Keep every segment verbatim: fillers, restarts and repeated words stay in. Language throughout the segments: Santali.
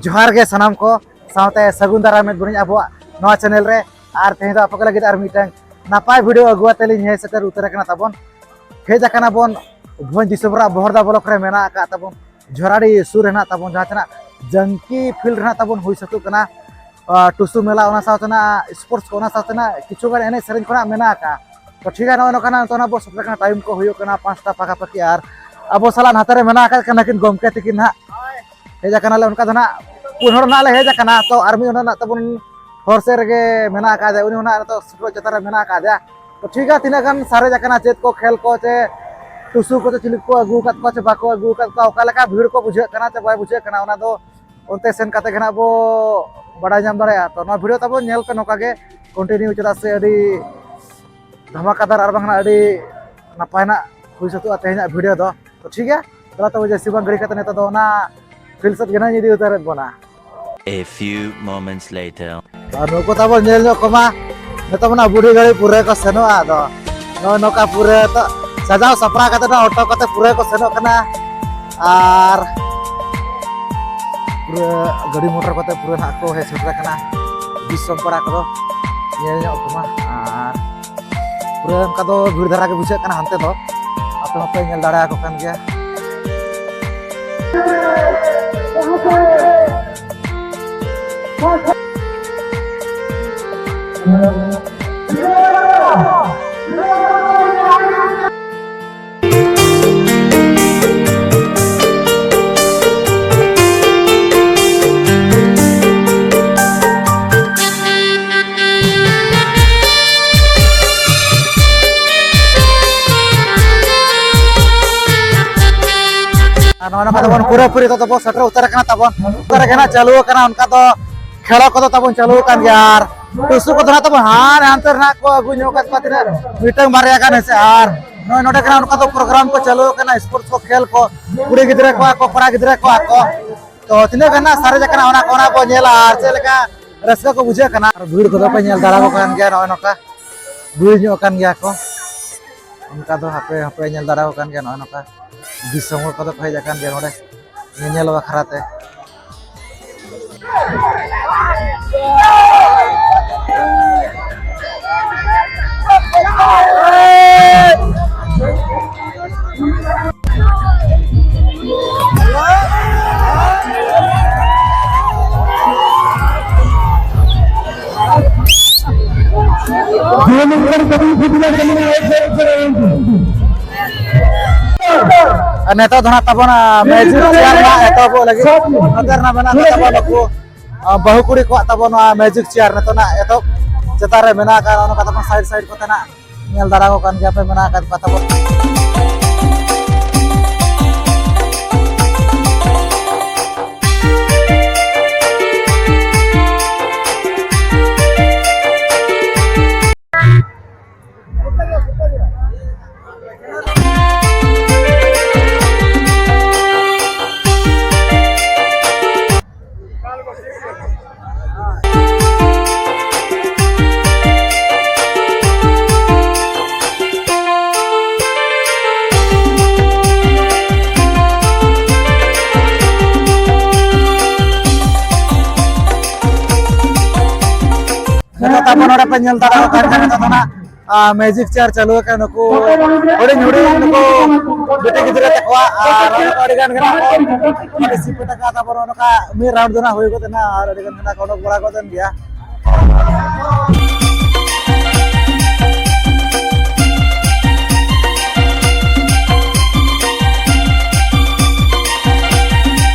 ᱡᱚᱦᱟᱨ ᱜᱮ ᱥᱟᱱᱟᱢ ᱠᱚ, ᱥᱟᱶᱛᱮ ᱥᱟᱹᱜᱩᱱ ᱫᱟᱨᱟᱢ ᱢᱮᱫ ᱵᱚᱱᱤᱧ ᱟᱵᱚᱣᱟᱜ ᱱᱚᱣᱟ ᱪᱮᱱᱮᱞ ᱨᱮ᱾ ᱟᱨ ᱛᱮᱦᱮᱧ ᱫᱚ ᱟᱯᱮ ᱠᱚ ᱞᱟᱹᱜᱤᱫ ᱟᱨ ᱢᱤᱫᱴᱟᱝ ᱱᱟᱯᱟᱭ ᱵᱷᱤᱰᱤᱭᱳ ᱟᱹᱜᱩ ᱟᱛᱮ ᱞᱤᱧ ᱦᱮᱡ ᱥᱮᱴᱮᱨ ᱩᱛᱟᱹᱨ ᱟᱠᱟᱱᱟ ᱛᱟᱵᱚᱱ᱾ ᱦᱮᱡ ᱟᱠᱟᱱᱟ ᱵᱚᱱ ᱵᱷᱚᱸᱡᱽ ᱫᱤᱥᱚᱢ ᱨᱮᱱᱟᱜ ᱵᱚᱦᱚᱨᱫᱟ ᱵᱞᱚᱠ ᱨᱮ ᱢᱮᱱᱟᱜ ᱟᱠᱟᱫ ᱛᱟᱵᱚᱱ ᱡᱷᱚᱨᱟᱰᱤ ᱥᱩᱨ ᱨᱮ ᱦᱮᱱᱟᱜ ᱛᱟᱵᱚᱱ ᱡᱟᱦᱟᱸ ᱛᱮᱱᱟᱜ ᱡᱟᱝᱠᱤ ᱯᱷᱤᱞᱰ ᱨᱮ ᱦᱮᱱᱟᱜ ᱛᱟᱵᱚᱱ ᱦᱩᱭ ᱥᱟᱹᱛᱚᱜ ᱠᱟᱱᱟ᱾ ᱟᱨ ᱴᱩᱥᱩ ᱢᱮᱞᱟ, ᱚᱱᱟ ᱥᱟᱶᱛᱮ ᱱᱟᱜ ᱥᱯᱳᱨᱴᱥ ᱠᱚ, ᱚᱱᱟ ᱥᱟᱶᱛᱮ ᱱᱟᱜ ᱠᱤᱪᱷᱩ ᱜᱟᱱ ᱮᱱᱮᱡ ᱥᱮᱨᱮᱧ ᱠᱚ ᱱᱟᱜ ᱢᱮᱱᱟᱜ ᱟᱠᱟᱫᱼᱟ᱾ ᱛᱚ ᱴᱷᱤᱠ ᱜᱮᱭᱟ, ᱱᱚᱜᱼᱚᱭ ᱱᱚᱝᱠᱟ ᱱᱟᱜ ᱱᱤᱛᱚᱜ ᱱᱟᱜ ᱵᱚ ᱥᱮᱴᱮᱨ ᱠᱟᱱᱟ, ᱴᱟᱭᱤᱢ ᱠᱚ ᱦᱩᱭᱩᱜ ᱠᱟᱱᱟ ᱯᱟᱸᱪᱴᱟ ᱯᱟᱠᱟ ᱯᱟᱠᱤ᱾ ᱟᱨ ᱟᱵᱚ ᱥᱟᱞᱟᱜ ᱱᱟᱛᱮ ᱨᱮ ᱢᱮᱱᱟᱜ ᱟᱠᱟᱫ ᱠᱤᱱᱟ ᱱᱟᱹᱠᱤᱱ ᱜᱚᱢᱠᱮ ᱛᱤᱠᱤᱱ ᱱᱟᱜ᱾ ᱦᱮᱡ ᱟᱠᱟᱱᱟᱞᱮ ᱚᱱᱠᱟ ᱫᱚ ᱱᱟᱜ ᱯᱩᱱ ᱦᱚᱲ ᱱᱟᱜ ᱞᱮ ᱦᱮᱡ ᱟᱠᱟᱱᱟ᱾ ᱛᱚ ᱟᱨ ᱢᱤᱫ ᱦᱚᱲ ᱱᱟᱜ ᱛᱟᱵᱚᱱ ᱦᱚᱨ ᱥᱮᱫ ᱨᱮᱜᱮ ᱢᱮᱱᱟᱜ ᱟᱠᱟᱫᱮᱭᱟ, ᱩᱱᱤ ᱦᱚᱸ ᱱᱟᱜ ᱱᱤᱛᱚᱜ ᱥᱮᱴᱮᱨᱚᱜ ᱪᱮᱛᱟᱱ ᱨᱮ ᱢᱮᱱᱟᱜ ᱟᱠᱟᱫᱮᱭᱟ᱾ ᱛᱚ ᱴᱷᱤᱠ ᱜᱮᱭᱟ, ᱛᱤᱱᱟᱹᱜ ᱜᱟᱱ ᱥᱟᱨᱮᱡ ᱟᱠᱟᱱᱟ, ᱪᱮᱫ ᱠᱚ ᱠᱷᱮᱞ ᱠᱚ ᱪᱮ ᱴᱩᱥᱩ ᱠᱚ ᱪᱮ ᱪᱤᱞᱤ ᱠᱚ ᱟᱹᱜᱩ ᱟᱠᱟᱫ ᱠᱚᱣᱟ ᱪᱮ ᱵᱟᱠᱚ ᱟᱹᱜᱩ ᱟᱠᱟᱫ ᱠᱚᱣᱟ, ᱚᱠᱟ ᱞᱮᱠᱟ ᱵᱷᱤᱲ ᱠᱚ ᱵᱩᱡᱷᱟᱹᱜ ᱠᱟᱱᱟ ᱪᱮ ᱵᱟᱭ ᱵᱩᱡᱷᱟᱹᱜ ᱠᱟᱱᱟ, ᱚᱱᱟ ᱫᱚ ᱚᱱᱛᱮ ᱥᱮᱱ ᱠᱟᱛᱮ ᱜᱮ ᱱᱟᱜ ᱵᱚ ᱵᱟᱲᱟᱭ ᱧᱟᱢ ᱫᱟᱲᱮᱭᱟᱜᱼᱟ᱾ ᱛᱚ ᱱᱚᱣᱟ ᱵᱷᱤᱰᱤᱭᱳ ᱛᱟᱵᱚᱱ ᱧᱮᱞ ᱯᱮ ᱱᱚᱝᱠᱟ ᱜᱮ ᱠᱚᱱᱴᱤᱱᱤᱭᱩ, ᱪᱮᱫᱟᱜ ᱥᱮ ᱟᱹᱰᱤ ᱫᱷᱟᱢᱟᱠᱟᱫᱟᱨ ᱟᱨ ᱵᱟᱝ ᱟᱹᱰᱤ ᱱᱟᱯᱟᱭ ᱱᱟᱜ ᱦᱩᱭ ᱥᱟᱹᱛᱚᱜᱼᱟ ᱛᱮᱦᱮᱧᱟᱜ ᱵᱷᱤᱰᱤᱭᱳ ᱫᱚ᱾ ᱛᱚ ᱴᱷᱤᱠ ᱜᱮᱭᱟ, ᱫᱮᱞᱟ ᱛᱚᱵᱮ ᱡᱟᱹᱥᱛᱤ ᱵᱟᱝ ᱜᱷᱟᱹᱲᱤ ᱠᱟᱛᱮ ᱱᱤᱛᱚᱜ ᱫᱚ ᱚᱱᱟ ᱯᱷᱤᱞᱰ ᱥᱮᱫ ᱜᱮ ᱱᱟᱜ ᱤᱧ ᱤᱫᱤ ᱩᱛᱟᱹᱨᱮᱫ ᱵᱚᱱᱟ᱾ A few moments later. ᱟᱨ ᱱᱩᱠᱩ ᱛᱟᱵᱚᱱ ᱧᱮᱞ ᱧᱚᱜ ᱠᱚᱢᱟ, ᱱᱤᱛᱚᱜ ᱢᱟ ᱱᱟᱜ ᱵᱩᱰᱷᱤ ᱜᱟᱹᱲᱤ ᱯᱩᱨᱟᱹ ᱠᱚ ᱥᱮᱱᱚᱜᱼᱟ᱾ ᱟᱫᱚ ᱱᱚᱜᱼᱚᱭ ᱱᱚᱝᱠᱟ ᱯᱩᱨᱟᱹ ᱛᱚ ᱥᱟᱡᱟᱣ ᱥᱟᱯᱲᱟᱣ ᱠᱟᱛᱮ ᱱᱚᱜᱼᱚᱭ ᱚᱴᱳ ᱠᱚᱛᱮ ᱯᱩᱨᱟᱹ ᱠᱚ ᱥᱮᱱᱚᱜ ᱠᱟᱱᱟ᱾ ᱟᱨ ᱯᱩᱨᱟᱹ ᱜᱟᱹᱰᱤ ᱢᱚᱴᱚᱨ ᱠᱚᱛᱮ ᱯᱩᱨᱟᱹ ᱱᱟᱜ ᱠᱚ ᱦᱮᱡ ᱥᱮᱴᱮᱨ ᱟᱠᱟᱱᱟ ᱫᱤᱥᱚᱢ ᱯᱟᱲᱟ ᱠᱚᱫᱚ ᱧᱮᱞ ᱧᱚᱜ ᱠᱚᱢᱟ᱾ ᱟᱨ ᱯᱩᱨᱟᱹ ᱚᱱᱠᱟ ᱫᱚ ᱵᱷᱤᱲ ᱫᱷᱟᱨᱟ ᱜᱮ ᱵᱩᱡᱷᱟᱹᱜ ᱠᱟᱱᱟ ᱦᱟᱱᱛᱮ ᱫᱚ, ᱟᱯᱮ ᱦᱚᱸᱯᱮ ᱧᱮᱞ ᱫᱟᱲᱮᱭᱟᱠᱚ ᱠᱟᱱ ᱜᱮᱭᱟ᱾ ᱟᱨ ᱱᱚᱜᱼᱚᱭ ᱱᱚᱝᱠᱟ ᱛᱟᱵᱚᱱ ᱯᱩᱨᱟᱹᱯᱩᱨᱤ ᱫᱚ ᱛᱟᱵᱚᱱ ᱥᱮᱴᱮᱨ ᱩᱛᱟᱹᱨ ᱟᱠᱟᱱᱟ ᱛᱟᱵᱚᱱ᱾ ᱩᱛᱟᱹᱨ ᱟᱠᱟᱱᱟ, ᱪᱟᱹᱞᱩ ᱟᱠᱟᱱᱟ, ᱚᱱᱠᱟ ᱫᱚ ᱠᱷᱮᱞᱟ ᱠᱚᱫᱚ ᱛᱟᱵᱚᱱ ᱪᱟᱹᱞᱩ ᱟᱠᱟᱱ ᱜᱮᱭᱟ᱾ ᱟᱨ ᱴᱩᱥᱩ ᱠᱚᱫᱚ ᱱᱟᱜ ᱛᱟᱵᱚᱱ ᱦᱟᱱᱮ ᱦᱟᱱᱛᱮ ᱨᱮ ᱱᱟᱜ ᱠᱚ ᱟᱹᱜᱩ ᱧᱚᱜ ᱟᱠᱟᱫ ᱠᱚᱣᱟ, ᱛᱤᱱᱟᱹᱜ ᱢᱤᱫᱴᱟᱝ ᱵᱟᱨᱭᱟ ᱜᱟᱱ ᱦᱮᱸᱥᱮ᱾ ᱟᱨ ᱱᱚᱜᱼᱚᱭ ᱱᱚᱰᱮ ᱠᱷᱚᱱᱟᱜ ᱚᱱᱠᱟ ᱫᱚ ᱯᱨᱳᱜᱨᱟᱢ ᱠᱚ ᱪᱟᱹᱞᱩ ᱟᱠᱟᱱᱟ, ᱥᱯᱳᱨᱴᱥ ᱠᱚ, ᱠᱷᱮᱞ ᱠᱚ, ᱠᱩᱲᱤ ᱜᱤᱫᱽᱨᱟᱹ ᱠᱚᱣᱟᱜ ᱠᱚ, ᱠᱚᱲᱟ ᱜᱤᱫᱽᱨᱟᱹ ᱠᱚᱣᱟᱜ ᱠᱚ᱾ ᱛᱚ ᱛᱤᱱᱟᱹᱜ ᱜᱟᱱ ᱱᱟᱜ ᱥᱟᱨᱮᱡ ᱟᱠᱟᱱᱟ, ᱚᱱᱟ ᱠᱚ, ᱚᱱᱟ ᱵᱚ ᱧᱮᱞᱟ ᱟᱨ ᱪᱮᱫ ᱞᱮᱠᱟ ᱨᱟᱹᱥᱠᱟᱹ ᱠᱚ ᱵᱩᱡᱷᱟᱹᱜ ᱠᱟᱱᱟ᱾ ᱟᱨ ᱵᱷᱤᱲ ᱠᱚᱫᱚ ᱯᱮ ᱧᱮᱞ ᱫᱟᱲᱮᱭᱟᱠᱚ ᱠᱟᱱ ᱜᱮᱭᱟ, ᱱᱚᱜᱼᱚᱭ ᱱᱚᱝᱠᱟ ᱵᱷᱤᱲ ᱧᱚᱜ ᱟᱠᱟᱱ ᱜᱮᱭᱟ ᱠᱚ᱾ ᱚᱱᱠᱟ ᱫᱚ ᱦᱟᱯᱮ ᱦᱟᱯᱮ ᱧᱮᱞ ᱫᱟᱲᱮᱭᱟᱠᱚ ᱠᱟᱱ ᱜᱮᱭᱟ, ᱱᱚᱜᱼᱚᱭ ᱱᱚᱝᱠᱟ ᱫᱤᱥᱚᱢ ᱦᱚᱲ ᱠᱚᱫᱚ ᱠᱚ ᱦᱮᱡ ᱟᱠᱟᱱ ᱜᱮᱭᱟ ᱱᱚᱰᱮ ᱧᱮᱧᱮᱞ ᱵᱟᱠᱷᱨᱟ ᱛᱮ᱾ ᱟᱨ ᱱᱤᱛᱚᱜ ᱫᱚ ᱱᱟᱜ ᱛᱟᱵᱚᱱ, ᱟ, ᱢᱮᱡᱤᱠ ᱪᱮᱭᱟᱨ ᱱᱟᱜ ᱮᱛᱚᱦᱚᱵᱚᱜ ᱞᱟᱹᱜᱤᱫ᱾ ᱱᱚᱛᱮ ᱨᱮᱱᱟᱜ ᱢᱮᱱᱟᱜ ᱠᱚ ᱛᱟᱵᱚᱱ ᱱᱩᱠᱩ, ᱟ, ᱵᱟᱹᱦᱩ ᱠᱩᱲᱤ ᱠᱚᱣᱟᱜ ᱛᱟᱵᱚᱱ ᱱᱚᱣᱟ ᱢᱮᱡᱤᱠ ᱪᱮᱭᱟᱨ ᱱᱤᱛᱚᱜ ᱱᱟᱜ ᱮᱛᱚᱦᱚᱵ ᱪᱮᱛᱟᱱ ᱨᱮ ᱢᱮᱱᱟᱜ ᱟᱠᱟᱫ᱾ ᱚᱱᱟ ᱠᱚ ᱛᱟᱵᱚᱱ ᱥᱟᱭᱤᱰ ᱥᱟᱭᱤᱰ ᱠᱚᱛᱮ ᱱᱟᱜ ᱧᱮᱞ ᱫᱟᱨᱟ ᱠᱚ ᱠᱟᱱ ᱜᱮᱭᱟ ᱯᱮ, ᱢᱮᱱᱟᱜ ᱟᱠᱟᱫ ᱠᱚᱣᱟ ᱛᱟᱵᱚᱱ᱾ ᱱᱤᱛᱚᱜ ᱛᱟᱵᱚᱱ ᱱᱚᱰᱮ ᱯᱮ ᱧᱮᱞ ᱫᱟᱲᱮᱭᱟᱜ ᱠᱟᱱ ᱠᱷᱟᱱ ᱱᱤᱛᱚᱜ ᱫᱚ ᱱᱟᱜ, ᱟ, ᱢᱮᱡᱤᱠ ᱪᱮᱭᱟᱨ ᱪᱟᱹᱞᱩ ᱟᱠᱟᱱ ᱱᱩᱠᱩ ᱦᱩᱰᱤᱧ ᱦᱩᱰᱤᱧ ᱱᱩᱠᱩ ᱵᱤᱴᱤ ᱜᱤᱫᱽᱨᱟᱹ ᱛᱟᱠᱚᱣᱟ, ᱟᱨ ᱚᱱᱠᱟ ᱟᱹᱰᱤ ᱜᱟᱱ ᱜᱮ ᱱᱟᱜ ᱠᱚ ᱯᱟᱨᱴᱤᱥᱤᱯᱮᱴ ᱟᱠᱟᱫ ᱛᱟᱵᱚᱱ᱾ ᱱᱚᱝᱠᱟ ᱢᱤᱫ ᱨᱟᱣᱩᱱᱰ ᱫᱚ ᱱᱟᱜ ᱦᱩᱭ ᱜᱚᱫ ᱮᱱᱟ, ᱟᱨ ᱟᱹᱰᱤ ᱜᱟᱱ ᱜᱮ ᱱᱟᱜ ᱠᱚ ᱚᱰᱚᱠ ᱵᱟᱲᱟ ᱜᱚᱫ ᱮᱱ ᱜᱮᱭᱟ᱾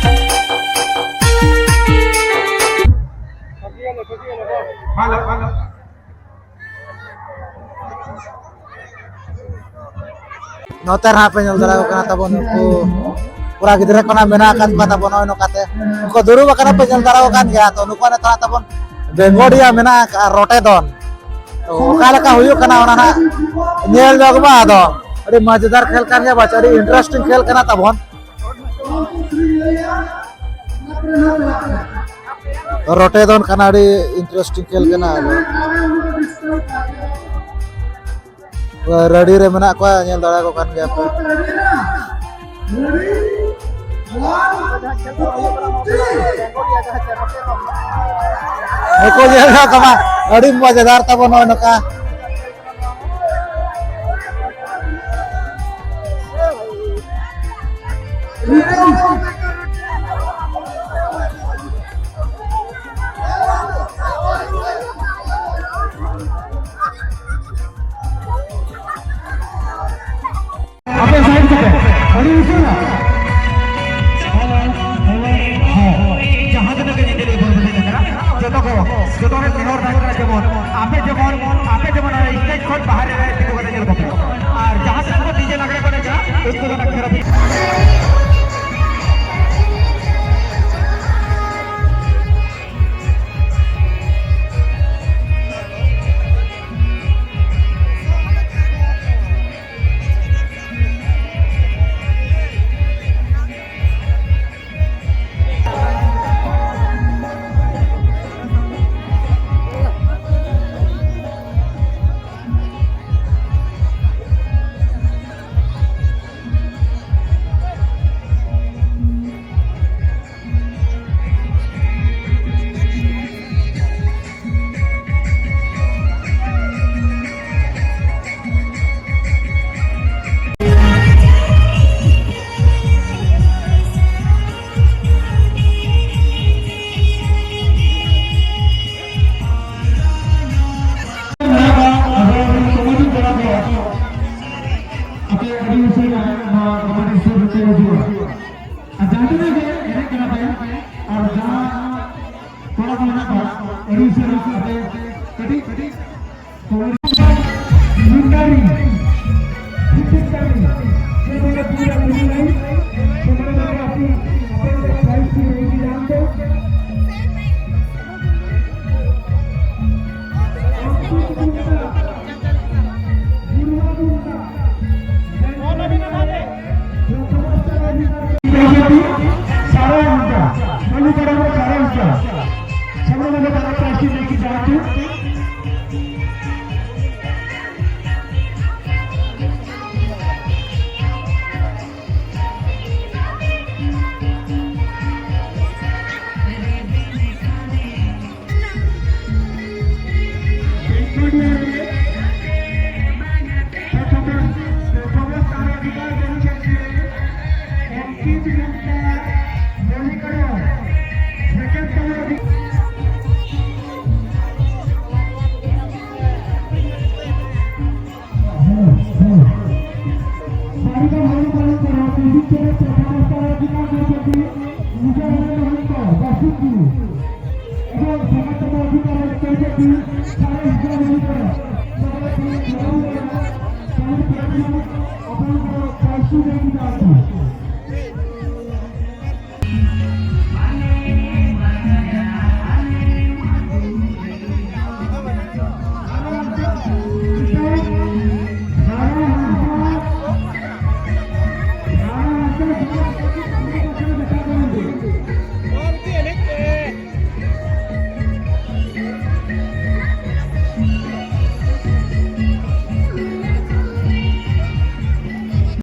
ᱱᱚᱛᱮ ᱨᱮ ᱦᱟᱸᱜ ᱯᱮ ᱧᱮᱞ ᱫᱟᱲᱮᱭᱟᱠᱚ ᱠᱟᱱᱟ ᱛᱟᱵᱚᱱ ᱱᱩᱠᱩ ᱠᱚᱲᱟ ᱜᱤᱫᱽᱨᱟᱹ ᱠᱚ ᱱᱟᱜ ᱢᱮᱱᱟᱜ ᱟᱠᱟᱫ ᱠᱚᱣᱟ ᱛᱟᱵᱚᱱ ᱱᱚᱜᱼᱚᱭ ᱱᱚᱝᱠᱟᱛᱮ᱾ ᱩᱱᱠᱩ ᱫᱩᱲᱩᱵ ᱟᱠᱟᱱᱟ ᱯᱮ ᱧᱮᱞ ᱫᱟᱲᱮᱭᱟᱠᱚ ᱠᱟᱱ ᱜᱮᱭᱟ᱾ ᱛᱚ ᱱᱩᱠᱩᱣᱟᱜ ᱱᱤᱛᱚᱜ ᱦᱟᱸᱜ ᱛᱟᱵᱚᱱ ᱵᱮᱝᱜᱚᱰᱤᱭᱟ ᱢᱮᱱᱟᱜ ᱟᱠᱟᱫᱼᱟ, ᱨᱚᱴᱮ ᱫᱚᱱ᱾ ᱛᱚ ᱚᱠᱟ ᱞᱮᱠᱟ ᱦᱩᱭᱩᱜ ᱠᱟᱱᱟ ᱚᱱᱟ ᱱᱟᱜ ᱧᱮᱞ ᱧᱚᱜ ᱢᱟ ᱟᱫᱚ᱾ ᱟᱹᱰᱤ ᱢᱚᱡᱮᱫᱟᱨ ᱠᱷᱮᱞ ᱠᱟᱱ ᱜᱮᱭᱟ ᱵᱟᱪ, ᱟᱹᱰᱤ ᱤᱱᱴᱟᱨᱮᱥᱴᱤᱝ ᱠᱷᱮᱞ ᱠᱟᱱᱟ ᱛᱟᱵᱚᱱ᱾ ᱨᱚᱴᱮ ᱫᱚᱱ ᱠᱟᱱᱟ, ᱟᱹᱰᱤ ᱤᱱᱴᱟᱨᱮᱥᱴᱤᱝ ᱠᱷᱮᱞ ᱠᱟᱱᱟ᱾ ᱟᱫᱚ ᱨᱮᱰᱤ ᱨᱮ ᱢᱮᱱᱟᱜ ᱠᱚᱣᱟ, ᱧᱮᱞ ᱫᱟᱲᱮᱭᱟᱠᱚ ᱠᱟᱱ ᱜᱮᱭᱟ ᱯᱮ᱾ ᱱᱩᱠᱩ ᱧᱮᱞ ᱧᱚᱜ ᱠᱚᱢᱟ, ᱟᱹᱰᱤ ᱢᱚᱡᱮᱫᱟᱨ ᱛᱟᱵᱚᱱ ᱱᱚᱜᱼᱚᱭ ᱱᱚᱝᱠᱟ᱾ ᱟᱯᱮ ᱥᱟᱭᱤᱰ ᱠᱟᱛᱮ, ᱟᱹᱰᱤ ᱩᱥᱟᱹᱨᱟ᱾ ᱦᱮᱸ, ᱡᱟᱦᱟᱸ ᱛᱤᱱᱟᱹᱜ ᱜᱮ ᱧᱮᱧᱮᱞᱤᱭᱟᱹ ᱵᱚᱱ ᱦᱮᱡ ᱟᱠᱟᱱᱟ, ᱡᱚᱛᱚ ᱠᱚ, ᱡᱚᱛᱚ ᱨᱮ ᱱᱮᱦᱚᱨ ᱛᱟᱦᱮᱸ ᱠᱟᱱᱟ, ᱡᱮᱢᱚᱱ ᱟᱯᱮ ᱡᱮᱢᱚᱱ, ᱟᱯᱮ ᱡᱮᱢᱚᱱ ᱚᱱᱟ ᱥᱴᱮᱡᱽ ᱠᱷᱚᱱ ᱵᱟᱦᱨᱮ ᱨᱮ ᱛᱤᱸᱜᱩ ᱠᱟᱛᱮ ᱧᱮᱞ ᱠᱚᱯᱮ, ᱟᱨ ᱡᱟᱦᱟᱸ ᱛᱤᱱᱟᱹᱜ ᱠᱚ ᱰᱤᱡᱮ ᱞᱟᱜᱽᱲᱮ ᱠᱚ ᱮᱱᱮᱡᱟ, ᱩᱱᱠᱩ ᱫᱚ ᱱᱟᱜ ᱠᱷᱟᱨᱟᱯ᱾ ᱟᱯᱮ ᱟᱹᱰᱤ ᱩᱥᱟᱹᱨᱟ ᱱᱚᱣᱟ ᱠᱚᱢᱤᱴᱤ ᱥᱩᱨ ᱨᱮᱯᱮ ᱦᱤᱡᱩᱜᱼᱟ᱾ ᱟᱨ ᱡᱟᱦᱟᱸ ᱛᱤᱱᱟᱹᱜ ᱜᱮ ᱮᱱᱮᱡ ᱠᱟᱱᱟ ᱯᱮ, ᱟᱨ ᱡᱟᱦᱟᱸ ᱠᱚᱲᱟ ᱠᱚ ᱢᱮᱱᱟᱜ ᱠᱚᱣᱟ, ᱟᱹᱰᱤ ᱩᱥᱟᱹᱨᱟ ᱟᱯᱮ ᱠᱟᱹᱴᱤᱡ ᱠᱟᱹᱴᱤᱡ ᱠᱚᱢᱤᱴᱤ ᱞᱩᱴᱟᱨᱤ, ᱞᱩᱴᱟᱨᱤ, ᱡᱮ ᱵᱚᱞᱮ ᱯᱩᱨᱟᱹ ᱞᱩᱴᱟᱨᱤ, ᱥᱮ ᱵᱚᱞᱮ ᱟᱯᱮ, ᱟᱯᱮ ᱯᱨᱟᱭᱤᱡ ᱠᱚ ᱧᱟᱢ ᱫᱚ᱾